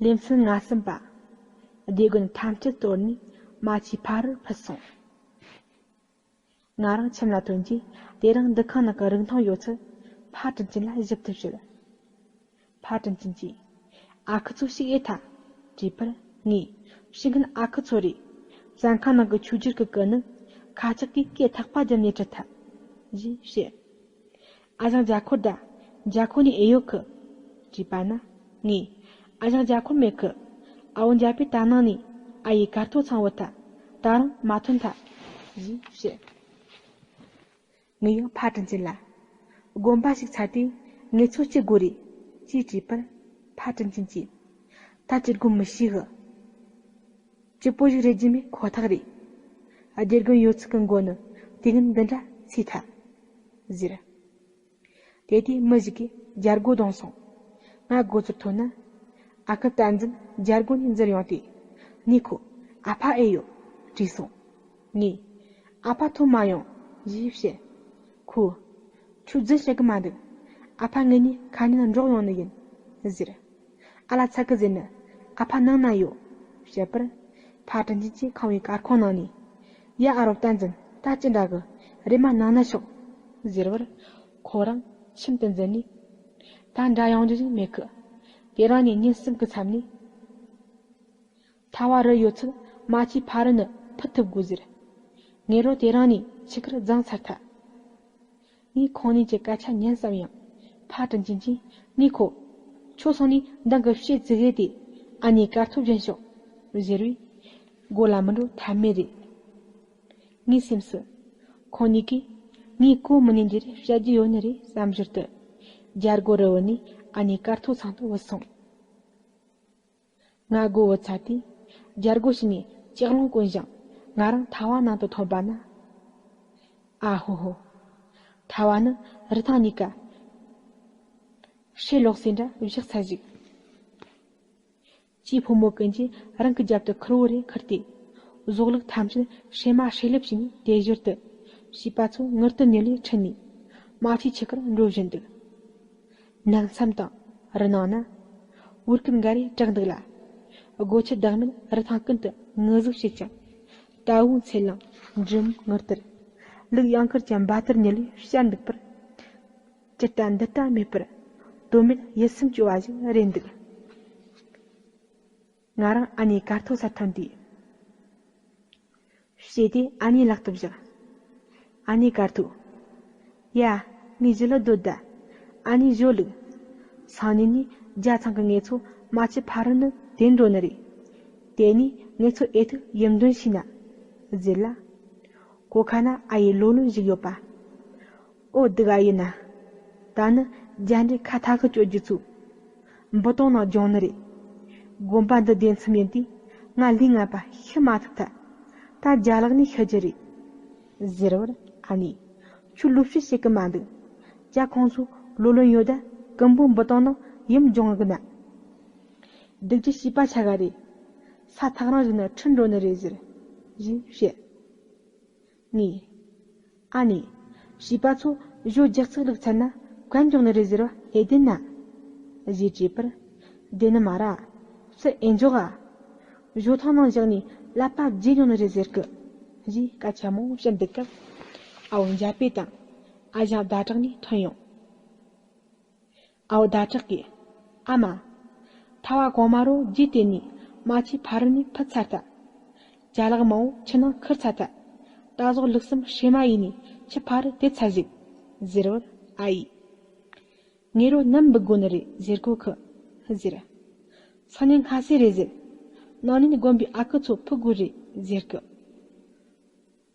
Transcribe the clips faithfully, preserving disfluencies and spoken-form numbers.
ལེ་ཚན་ང་གསུམ་པ། སྡེ་དགོན་ཐམས་ཅད་གཏོར་ནས་རྨ་ཆུའི་ཕ་རུར་ཕུད་སོང་། ང་རང་ཁྱིམ་ལ་ཐོན་རྗེས་དེ་རིང་འདུ་ཁང་ནང་གི་རིགས་མཐོང་ཡོད་ཚད་ཕ་དྲིན་ཅན་ལ་ཞིབ་ཏུ་དཔྱད། ཕ་དྲིན་ཅན་གྱིས། ཨ་ཁུ་ཚོ་ཞིག་ཨེ་ཐལ། དྲིས་པར་ངས། ཕྱི་རྒན་ཨ་ཁུ་ཚོ་རེད། བཙོན་ཁང་ནང་གི་ཆོས་རྒྱལ་གྱི་སྐུ་ནི་ཁ་ལྕགས་ཀྱིས་སྐེ་ཐག་པ་བརྒྱབ་ནས་བྲུད་ཐལ། ཞེས་བཤད། ཨ་ཞང་རྒྱ་འཁོར་ད། རྒྱ་འཁོར་ནི་ཨེ་ཡོད་གི། དྲིས་པ་ན། ངས། ཨ་ཞང་རྒྱ་འཁོར་མེད་གི། ཨ་བོ་འཇའ་པའི་ད་ནང་ནས་ཨ་ཡེ་དཀར་ཐོ་ཚང་བུད་ཐལ། ད་རུང་མ་ཐོན་ཐལ། ཞེས་བཤད། ངས་ཡང་ཕ་དྲིན་ཅན་ལ། དགོན་པ་ཞིག་ཚར་དུས་ངེད་ཚོ་སྐྱིད་དགོས་རེད། ཅེས་དྲིས་པར། ཕ་དྲིན་ཅན་གྱིས། ད་སྐྱིད་དགོས་མི་ཤེས་གི། སྐྱིད་པོ་ཞིག་རེད་རྒྱུ་མེད་ཁོ་ཐག་རེད། སྡེ་དགོན་ཡོད་ཚད་ཀྱི་མགོ་ནི་དུས་ངན་འདི་འདྲ་ཚིག་ཐལ། ཟེར། དེ་དུས་མི་ཞིག་གིས་རྒྱལ་སྒོ་བརྡུངས་སོང་། ང་སྒོ་ཚུར་ཐོན་ན། ཨ་ཁུ་བསྟན་འཛིན་རྒྱལ་སྒོ་ནས་འཛུལ་ཡོང་དུས། ནུས་ཁོ། ཨ་ཕ་ཨེ་ཡོད། དྲིས་སོང་། ངས། ཨ་ཕ་ཐོན་མ་ཡོང་། ཞེས་བཤད། ཁོས། ཁྱོད་རྫུན་བཤད་གི་མ་འདུག་ཨ་ཕ་ངེད་གཉིས་ཁ་ཉིན་འགྲོགས་ཡོང་ནི་ཡིན། ཟེར། ཨ་ལ་ཚ་གི་ཟེར་ནི། ཨ་ཕ་ནང་ན་ཡོད། བཤད་པར། ཕ་དྲིན་ཅན་གྱིས་ཁང་བའི་སྐར་ཁུང་ནང་ནས། ཡ་ཨ་རོ་བསྟན་འཛིན་ད་ཅི་འདྲ་གི། རེམ་མ་ནང་ན་ཤོག་ཟེར་བར། ཁོ་རང་ཁྱིམ་དུ་འཛུལ་ནས། ད་འདྲ་ཡོང་རྒྱུ་ཞིག་མེད་གི། དེ་རིང་ནས་ཉིན་གསུམ་གི་མཚམས་ནས། ཐ་བ་རི་ཡོད་ཚད་རྨ་ཆུའི་ཕ་རུ་ནས་ཕུད་ཐུབ་དགོས་ཟེར། ངེད་རོ་དེ་རིང་ནས་འཆི་ཁར་བརྫངས་ཚར་ཐལ། ངས་ཁོང་གཉིས་ཀྱི་སྐད་ཆ་ཉན་བསམ་ཡང་། ཕ་དྲིན་ཅན་གྱིས། ནུས་ཁོ། ཁྱོད་སོང་ནས་མདང་གི་བཤད་ཙི་གེ་དེ་ཨ་ནེ་དཀར་ཐོ་སྦྱིན་ཤོག་ཟེར་བས། སྒོ་ལ་མི་འགྲོ་ཐབས་མེད་རེད། ངའི་སེམས་སུ། ཁོང་གཉིས་ཀས་ངས་གོ་མི་ཉན་རྒྱུ་རེ་བཤད་རྒྱུ་ཡོད་ནི་རེད་བསམ་ཞོར་དུ། རྒྱལ་སྒོ་རི་བོ་ནས་ཨ་ནེ་དཀར་ཐོ་ཚང་དུ་བུད་སོང་། ང་སྒོ་བུད་ཚར་དུས། རྒྱལ་སྒོ་ཕྱི་ནས་ལྕགས་སློང་གོན་ཞིང་ང་རང་ཐ་བ་ནང་དུ་ཐོན་པ་ན། ཨ་ཧོ་ཧོ། ཐ་བ་ནི་རི་ཐང་གཉིས་ཀ་ཧྲེ་ལོག་སེ་འདྲ་བཞག་ཚར་ཞིག་ཅེས་ཕོ་མོ་ཀུན་གྱིས་རང་གི་རྒྱབ་ཏུ་ཁུར་བོ་རེ་ཁུར་ཏེ། ཟོག་ལུག་ཐམས་ཅད་ཧྲེ་མ་ཧྲེ་ལེབ་བྱས་ནས་དེ་ཞོར་དུ། བྱིས་པ་ཚོ་ངུར་དུ་ཉིལ་ལས་ཁྲིད་ནས། རྨ་ཆུའི་ཆུ་ཁར་འགྲོ་བཞིན་འདུག་ནགས་མཚམས་དང་རི་ནང་ན། འུར་སྐད་འགའ་རེ་གྲགས་འདུག་ལ། སྒོ་ཁྱི་བདག་མེད་རི་ཐང་ཀུན་ཏུ་ངུ་ཟུག་བྱེད་ཅིང་། ད་འུ་ཚེ་ལང་འབྲུམ་ངུར་ལྟར། ལུག་གཡང་དཀར་གྱི་འབའ་ལྟར་ཉིལ་ལས་བཤར་འདུག་པར། ཅི་ལྟ་འདི་ལྟ་མེད་པར། དོན་མེད་ཡིད་སེམས་སྐྱོ་བ་ཞིག་རེད་འདུག་ང་རང་ཨ་ནེ་དཀར་ཐོ་སར་ཐོན་དུས། བྱས་ཏེ་ཨ་ནེའི་ལག་ཏུ་བཞག་ཨ་ནེ་དཀར་ཐོ། ཡ། ངའི་ཞི་ལུ་སྡོད་ད། ཨ་ནེ་ཞོ་ལུག་སང་ཉིན་ནས་རྒྱ་ཚང་གི་ངེད་ཚོ་རྨ་ཆུ་ཕ་རུ་ནས་དེད་འགྲོ་ནི་རེད། དེ་ནས་ངེད་ཚོ་ཨེ་ཐུག་ཡིད་འདོན་བྱས་ན། ཟེར་ལ། སྒོ་ཁ་ན་ཨ་ཡེ་ལོ་ལོན་བཞུགས་ཡོད་པ། ཨོ་སྡུག་ཨ་ཡིན་ན། ད་ནི་རྒྱ་འདྲེ་ཁ་ཐག་གི་གཅོད་རྒྱུ་ཚོ། འབུ་དོང་ནང་སྦྱོང་ནི་རེད། དགོན་པ་འདི་བདེ་མཚམས་ཡིན་དུས་ང་ལུས་ངན་པ་ཤི་མ་ཐུབ་ཐལ། ད་རྒྱ་ལག་ནས་ཤི་རྒྱུ་རེད། ཟེར་བར་ཨ་ནེས། ཁྱོད་ལོ་ཕྱི་བཤད་གི་མ་འདུག་ཅག་ཁོང་ཚོ་ལོ་ལོན་ཡོད་ད་ཀུན་པོ་འབུ་དོང་ནང་ཡུམ་སྦྱོང་གི་ན། སྡུག་རྒྱུ་བྱིས་པ་ཆ་ག་རེད། ས་ཐག་རིང་ཞིག་ན་ཁྲིད་འགྲོ་ནི་རེད་ཟེར། ཞེས་བཤད། ངས། ཨ་ནེ། བྱིས་པ་ཚོ་ཞོ་རྒྱག་ཚིག་བླུགས་ཚར་ན་གན་འཇོག་ནི་རེད་ཟེར་བ་ཨེ་བདེན་ན། ཞེས་དྲིས་པར། བདེན་ནི་མ་ར། སུ་ཨེ་འཇོག་ཨ། ཞོ་ཐང་ནང་བཞག་ནས་ཀླད་པ་བརྗེ་འཇོག་ནི་རེད་ཟེར་གི། ཞེས་སྐད་ཆ་མང་བོ་བཤད་འདུག་སྐབས། ཨ་བོ་འཇའ་པེ་དང་། ཨ་ཞང་ཟླ་གྲགས་ནས་ཐོན་ཡོང་། ཨ་བོ་ཟླ་གྲགས་ཀྱིས། ཨ་མ། ཐ་བ་གོང་མ་རོ་རྗེས་དེད་ནས་རྨ་ཆུའི་ཕ་རུ་ནས་ཕུད་ཚར་ཐལ། ཅ་ལག་མང་བོ་ཆུ་ནང་ཁུར་ཚར་ཐལ། ད་གཟོད་ལུག་གསུམ་ཧྲེ་མ་ཡིན་ནས་ཆུ་ཕ་རུ་དེད་ཚར་ཞིག་ཟེར་བར་ཨ་ཡིས། ངེད་རོ་ནམ་འབུད་དགོ་ནི་རེད་ཟེར་གོ་གི། ཟེར། སང་ཉིན་སྔ་སེ་རེད་ཟེར། གནངས་ཉིན་དགོན་པའི་ཨ་ཁུ་ཚོ་ཕུད་དགོ་རེད་ཟེར་གི།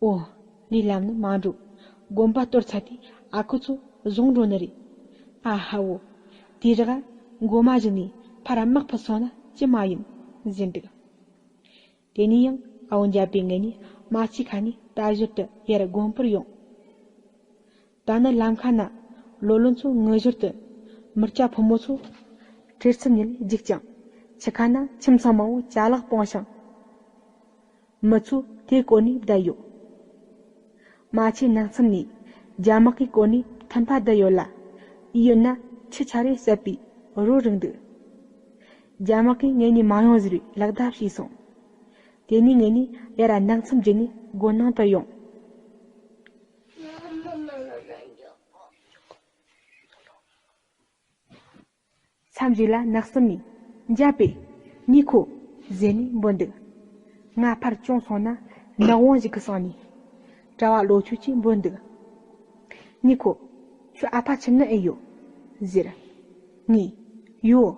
ཨོ། ལས་ལམ་ནི་མ་འགྲོ། དགོན་པ་གཏོར་ཚར་དུས་ཨ་ཁུ་ཚོ་བཟུང་འགྲོ་ནི་རེད། ཨ་ཧ་བོ། དེ་རག་མགོ་མ་བཞག་ནས་ཕར་དམག་ཕུད་སོང་ན་ཅི་མ་ཡིན། ཟེར་འདུག་དེ་ནས་ཡང་ཨ་བོ་འཇའ་པེ་ངེད་གཉིས་རྨ་ཆུ་ཁ་ནས་ད་ཞོར་དུ་ཡར་དགོན་པར་ཡོང་། ད་ནི་ལམ་ཁ་ན་ལོ་ལོན་ཚོ་ངུ་ཞོར་དུ། མི་སྐྱ་ཕོ་མོ་ཚོ་བྲེལ་འཚུབ་ཉིལ་རྒྱུག་ཅིང་། ཆུ་ཁ་ན་ཁྱིམ་ཚང་མང་བོ་ཅ་ལག་སྤུངས་ཤིང་། མི་ཚོས་དེ་བསྐོར་ནས་བསྡད་ཡོད། རྨ་ཆུའི་ནགས་མཚམས་ནས་རྒྱ་དམག་གིས་བསྐོར་ནས་ཐན་ཕ་བསྡད་ཡོད་ལ། ཡིན་ན་ཆུ་ཆ་རེ་ཟད་པའི་རོ་རིང་འདུག་རྒྱ་དམག་གིས་ངེད་གཉིས་མ་ཡོང་ཟེར་བའི་ལག་བརྡ་བྱས་སོང་། དེ་ནས་ངེད་གཉིས་ཡར་ནག་མཚམས་བརྒྱུད་ནས་སྒོ་ནང་དུ་ཡོང་། མཚམས་ཤིག་ལ་ནགས་གསེབ་ནས། འཇའ་པེ། ནི་ཁོ། ཟེར་ནས་འབོད་འདུག་ང་ཕར་ཅུང་སོང་ན་ནགས་དབང་ཞིག་གི་སང་ནས། གྲྭ་བ་ལོ་ཆུང་གིས་འབོད་འདུག་ནི་ཁོ། ཁྱོད་ཨ་ཕ་ཁྱིམ་ན་ཨེ་ཡོད། ཟེར། ངས། ཡོད།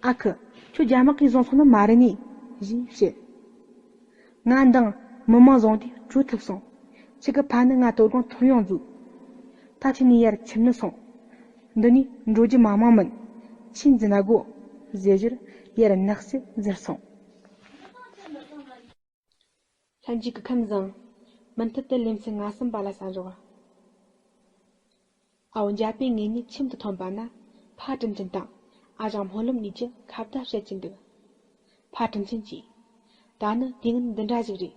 ཨ་ཁུ། ཁྱོད་རྒྱ་དམག་གིས་བཟུང་སོང་ནི་མ་རེད་ནི། ཞེས་བཤད། ང་འདང་མི་མང་བཟུང་སྟེ་བྲོས་ཐུབ་སོང་། ཁྱེད་ཀྱི་ཕ་ནི་ང་དོ་དགོང་ཐོན་ཡོང་མཛོད། ད་ཁྱེད་ནི་ཡར་ཁྱིམ་ནི་སོང་། འདི་ནས་འགྲོ་རྒྱུ་མང་མང་མིན། ཆེས་འཛིན་ན་དགོ། ཟེར་ཞོར་ཡར་ནགས་སུ་འཛུལ་སོང་། ལྷན་རྒྱས་ཀྱི་ཁམས་བཟང་། མུ་མཐུད་དུ་ལེ་ཚན་ལྔ་གསུམ་པ་ལ་གསན་རོགས། ཨའོ་འཇའ་པེ་ངེད་གཉིས་ཁྱིམ་དུ་ཐོན་པ་ན། ཕ་དྲིན་ཆེན་དང་ཨ་ཞང་སྨོན་ལམ་གཉིས་ཀྱིས་ཁ་བརྡ་བཤད་ཀྱིན་འདུག་ཕ་དྲིན་ཆེན་གྱིས། ད་ནི་དུས་ངན་འདི་འདྲ་ཞིག་རེད།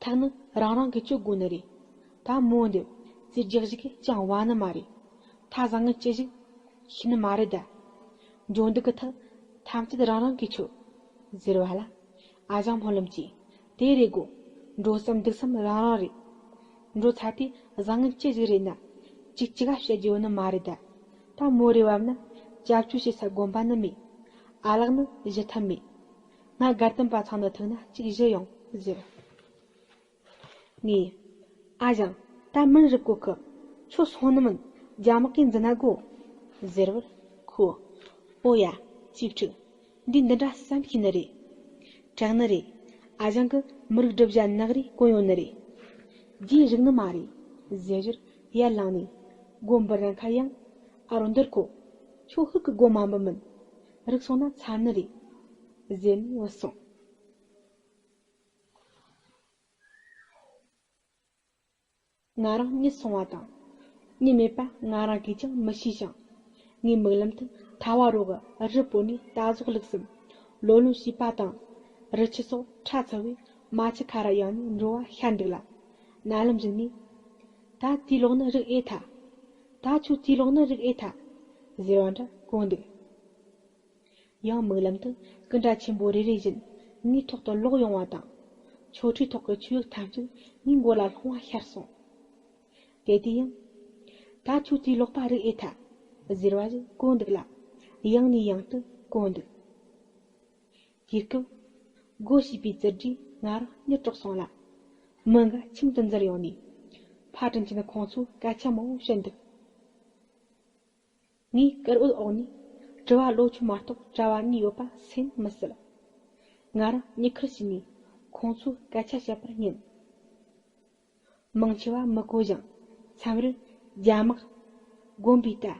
ཐག་ནི་རང་རང་གིས་གཅོད་དགོས་ནི་རེད། ད་མོ་འདིར་རྩིས་རྒྱག་ཞིག་གིས་ཅང་བ་ནི་མ་རེད། ད་བཟང་ངན་ཅི་ཞིག་ཤེས་ནི་མ་རེད་ད། འགྲོ་འདུག་གི་ཐག་ཐམས་ཅད་རང་རང་གིས་ཆོད། ཟེར་བ་ལ། ཨ་ཞང་སྨོན་ལམ་གྱིས། དེ་རེད་གོ། འགྲོ་བསམ་འདུག་བསམ་རང་རང་རེད། འགྲོ་ཚར་དུས་བཟང་ངན་ཅི་ཞིག་རེད་ན། གཅིག་གཅིག་ག་བཤད་རྒྱུ་ཡོད་ནི་མ་རེད་ད། ད་མོ་རེ་བབ་ན། སྐྱབས་བཅོལ་བྱེད་ས་དགོན་པ་ནི་མེད། ཨ་ལགས་ནི་བཞུ་ཐབས་མེད། ང་དགའ་ལྡན་པ་ཚང་ནི་ཐུག་ན་གཅིག་བཞུ་ཡོང་ཟེར། ངས། ཨ་ཞང་། ད་མིན་རུབ་གོ་ཁི། ཁྱོད་སོང་ནི་མིན། རྒྱ་དམག་གིས་འཛིན་ན་དགོ། ཟེར་བར། ཁོས། ཨོ་ཡ། གཅེས་ཕྲུག་འདི་འདི་འདྲ་བསམ་ཤེས་ནི་རེད། དྲག་ནི་རེད། ཨ་ཞང་གི་མི་རིགས་བསྒྲུབ་བྱ་ནག་རེ་གོན་ཡོད་ནི་རེད། རྗེས་རིག་ནི་མ་རེད། ཟེར་ཞོར་ཡར་ལངས་ནས། སྒོ་འབུད་རན་ཁ་ཡང་། ཨ་རོ་འདིར་ཁོ། ཁྱོད་ཧུག་གི་སྒོ་མ་འབུད་མིན། རིག་སོང་ན་ཚར་ནི་རེད། ཟེར་ནས་བུད་སོང་། ང་རང་གཉིད་སོང་བ་དང་། གཉིད་མེད་པ་ང་རང་གིས་ཀྱང་མི་ཤེས་ཤིང་། ངའི་མིག་ལམ་དུ་ཐལ་བ་རོ་གི་རི་བོ་ནས་ད་གཟོད་ལུག་གསུམ། ལོ་ལོན་བྱིས་པ་དང་། རི་ཆུ་སོགས་ཁྲ་ཚ་བའི་རྨ་ཆུ་ཁ་ར་ཡང་ནས་འགྲོ་བ་ཤར་འདུག་ལ། རྣ་ལམ་ཞིག་ནས། ད་དེའི་ལོག་ནི་རིག་ཨེ་ཐལ། ད་ཁྱོད་དེའི་ལོག་ནི་རིག་ཨེ་ཐལ། ཟེར་བ་འདྲ་གོ་འདུག་ཡང་མིག་ལམ་དུ་སྐུ་འདྲ་ཆེན་པོ་རེ་རེ་བཞིན་ངའི་ཐོག་ཏུ་ལོག་ཡོང་བ་དང་། ཆོ་འཕྲུལ་ཐོག་གི་ཆོས་ཡིག་ཐམས་ཅད་ངའི་མགོ་ལ་ལྷུང་བ་ཤར་སོང་། དེ་དུས་ཡང་། ད་ཁྱོད་དེའི་ལོག་པ་རིག་ཨེ་ཐལ། ཟེར་བ་ཞིག་གོ་འདུག་ལ། ཡང་ནས་ཡང་དུ་གོ་འདུག་དེ་སྐབས། སྒོ་ཕྱེས་པའི་ཙིར་གྱིས་ང་རང་གཉིད་དཀྲོགས་སོང་ལ། མི་འགའ་ཁྱིམ་དུ་འཛུལ་ཡོང་ནས། ཕ་དྲིན་ཆེན་ཁོང་ཚོས་སྐད་ཆ་མང་པོ་བཤད་འདུག་ངས་དཀར་འོད་འོག་ནས་གྲྭ་བ་ལོ་ཆུང་མ་གཏོགས་གྲྭ་བ་གཉིས་ཡོད་པ་སེམས་མི་གསལ། ང་རང་མྱི་ཁུར་བྱས་ནས་ཁོང་ཚོའི་སྐད་ཆ་བཤད་པར་ཉན། མང་ཆེ་བ་མི་གོ་ཞིང་མཚམས་རེར་རྒྱ་དམག་དགོན་པའི་རྟ།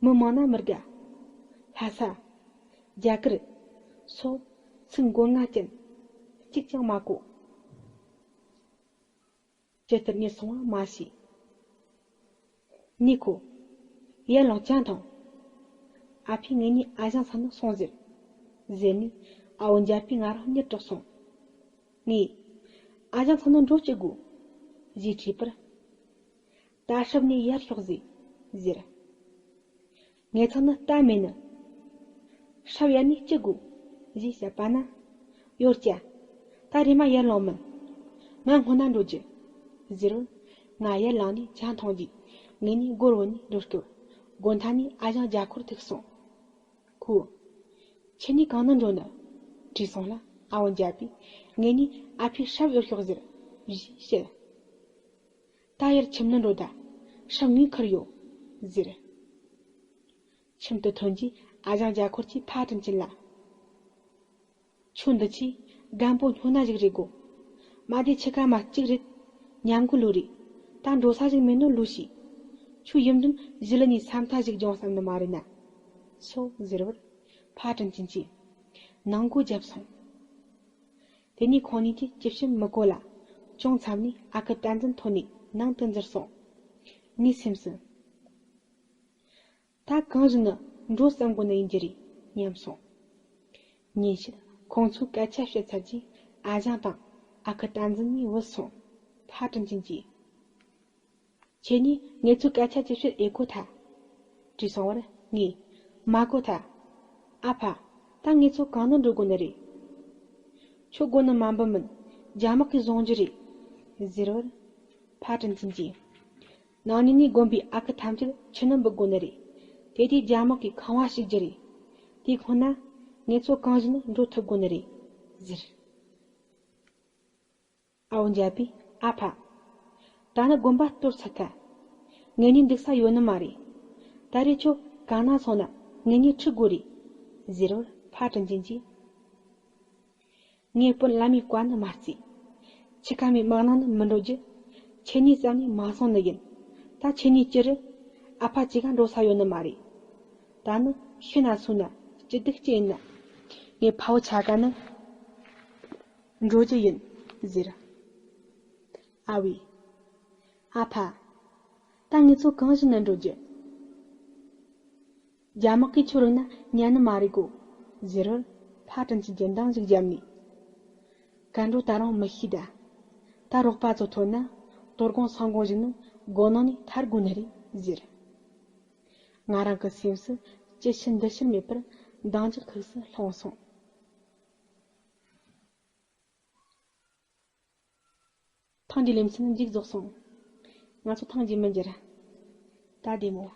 མི་མང་ན་མི་དགའ། ལྷ་ས། རྒྱ་གར། སོགས་ཚིག་མགོ་ལྔ་ཅན་གཅིག་ཀྱང་མ་གོ། ཇི་ལྟར་གཉིད་སོང་བ་མ་ཤེས། ནི་ཁོ། ཡར་ལོངས་ཅང་ཐོང་། ཨ་ཕས་ངེད་གཉིས་ཨ་ཞང་ཚང་ནང་སོང་ཟེར། ཟེར་ནས་ཨ་བོ་འཇའ་པས་ང་རང་གཉིད་དཀྲོགས་སོང་། ངས། ཨ་ཞང་ཚང་ནང་འགྲོ་ཅི་དགོས། ཞེས་དྲིས་པར། ད་སྲབ་ནས་ཡར་ཤོག་ཟེར། ཟེར། ངེད་ཚང་ནི་རྟ་མེད་ནི། སྲབ་ཡར་ནས་ཅི་དགོས། ཞེས་བཤད་པ་ན། ཡོད་ཀྱ། ད་རེམ་མ་ཡར་ལོངས་མིན། ང་སྔོན་ན་འགྲོ་རྒྱུ། ཟེར་བར། ང་ཡར་ལངས་ནས་ཇ་འཐུང་རྗེས་ངེད་གཉིས་སྒོར་བུད་ནས་འགྲོ་སྐབས། སྒོ་མཐའ་ནས་ཨ་ཞང་རྒྱ་འཁོར་ཐུག་སོང་། ཁོས། ཁྱེད་གཉིས་གང་ན་འགྲོ་ནི། དྲིས་སོང་ལ་ཨ་བོ་འཇའ་པས་ངེད་གཉིས་ཨ་ཕས་སྲབ་ཡོད་ཤོག་ཟེར། ཞེས་བཤད། ད་ཡར་ཁྱིམ་ནང་འགྲོ་ད། སྲབ་ངས་ཁུར་ཡོད། ཟེར། ཁྱིམ་དུ་ཐོན་རྗེས་ཨ་ཞང་རྒྱ་འཁོར་གྱིས་ཕ་དྲིན་ཆེན་ལ། ཁྱོད་འདི་ཆེས་རྒན་པོ་སྨྱོ་ན་ཞིག་རེད་གོ། མ་དེ་ཆི་ཀ་མ་གཅིག་རེད། ཉམས་གོ་ལོས་རེད། ད་འགྲོ་ས་ཞིག་མེད་ནོ་ལོས་ཤེས། ཁྱོད་ཡིན་དོན་ཞི་ལི་ནས་ས་མཐའ་ཞིག་སྦྱོང་བསམ་ནི་མ་རེད་ན། སོ་ཟེར་བར། ཕ་དྲིན་ཆེན་གྱིས། ནང་སྒོ་བརྒྱབ་སོང་། དེ་ནས་ཁོང་གཉིས་ཀྱིས་ཅི་བྱེད་མི་གོ་ལ། ཅུང་མཚམས་ནས་ཨ་ཁུ་བསྟན་འཛིན་ཐོན་ནས་ནང་དུ་འཛུལ་སོང་། ངའི་སེམས་སུ། ད་གང་ཞིག་ནི་འགྲོ་བསམ་གོ་ནི་ཡིན་རྒྱུ་རེད་སྙམ་སོང་། ཉིན་ཕྱེད་ཁོང་ཚོས་སྐད་ཆ་བཤད་ཚར་རྗེས་ཨ་ཞང་དང་ཨ་ཁུ་བསྟན་འཛིན་གཉིས་བུད་སོང་། ཕ་དྲིན་ཆེན་གྱིས། ཁྱེད་གཉིས་ངེད་ཚོའི་སྐད་ཆ་ཅི་བཤད་ཨེ་གོ་ཐལ། དྲིས་སོང་བར་ངས། མ་གོ་ཐལ། ཨ་ཕ། ད་ངེད་ཚོ་གང་ན་འགྲོ་དགོས་ནི་རེད། ཁྱོད་དགོས་ནི་མ་འབུད་མིན། རྒྱ་དམག་གིས་བཟུང་རྒྱུ་རེད། ཟེར་བར། ཕ་དྲིན་ཅན་གྱིས། ནང་ཉིད་ནས་དགོན་པའི་ཨ་ཁུ་ཐམས་ཅད་ཁྱི་ནང་འབུད་དགོས་ནི་རེད། དེ་དུས་རྒྱ་དམག་གིས་ཁང་བ་བཤིག་རྒྱུ་རེད། དེའི་ཁོངས་ན། ངེད་ཚོ་གང་བཞིན་འགྲོ་ཐུབ་དགོས་ནི་རེད། ཟེར། ཨ་བོ་འཇའ་པས། ཨ་ཕ། ད་ནི་དགོན་པ་གཏོར་ཚར་ཐལ། ངེད་གཉིས་འདུག་ས་ཡོད་ནི་མ་རེད། ད་རེས་ཁྱོད་གང་ན་སོང་ན་ངེད་གཉིས་ཁྲིད་དགོས་རེད། ཟེར་བར་ཕ་དྲིན་ཅན་གྱིས། ངའི་སྤུན་བླ་མའི་བཀའ་ནི་མ་བརྩིས། འཆི་ཁ་མའི་དམག་ནང་ནི་མི་འགྲོ་རྒྱུ། ཁྱེད་གཉིས་བསམ་ནས་མ་སོང་ནི་ཡིན། ད་ཁྱེད་གཉིས་ཅི་རུ། ཨ་ཕ་ཅི་ག་འགྲོ་ས་ཡོད་ནི་མ་རེད། ད་ནི་ཤི་ན་སོང་ན་སྐྱིད་སྡུག་ཅི་ཡིན་ན། ངའི་ཕ་བོ་ཆ་ག་ནི་འགྲོ་རྒྱུ་ཡིན། ཟེར། ཨ་བས། ཨ་ཕ། ད་ངེད་ཚོ་གང་བཞིན་ན་འགྲོ་རྒྱུ། རྒྱ་དམག་གིས་ཁྱོད་རིག་ན་ཉན་ནི་མ་རེད་གོ། ཟེར་བར་ཕ་དྲིན་ཅན་གྱིས་འདང་ཞིག་བརྒྱབ་ནས། གར་འགྲོ་ད་རུང་མི་ཤེས་ད། ད་རོགས་པ་ཚོ་ཐོན་ན་དོ་དགོང་སང་དགོང་ཞིག་ནི་སྒོ་ནང་ནས་ཐར་དགོས་ནི་རེད་ཟེར། ང་རང་གི་སེམས་སུ་ཅི་ཕྱིར་འདི་ཕྱིར་མེད་པར་འདང་རྒྱག་ཁུགས་སུ་ལྷུང་སོང་། ཐེངས་འདིའི་ལེ་ཚན་མཇུག་རྫོགས་སོང་། ང་ཚོ་ཐེངས་རྗེས་མི་འགྱུར། ད་བདེ་མོ།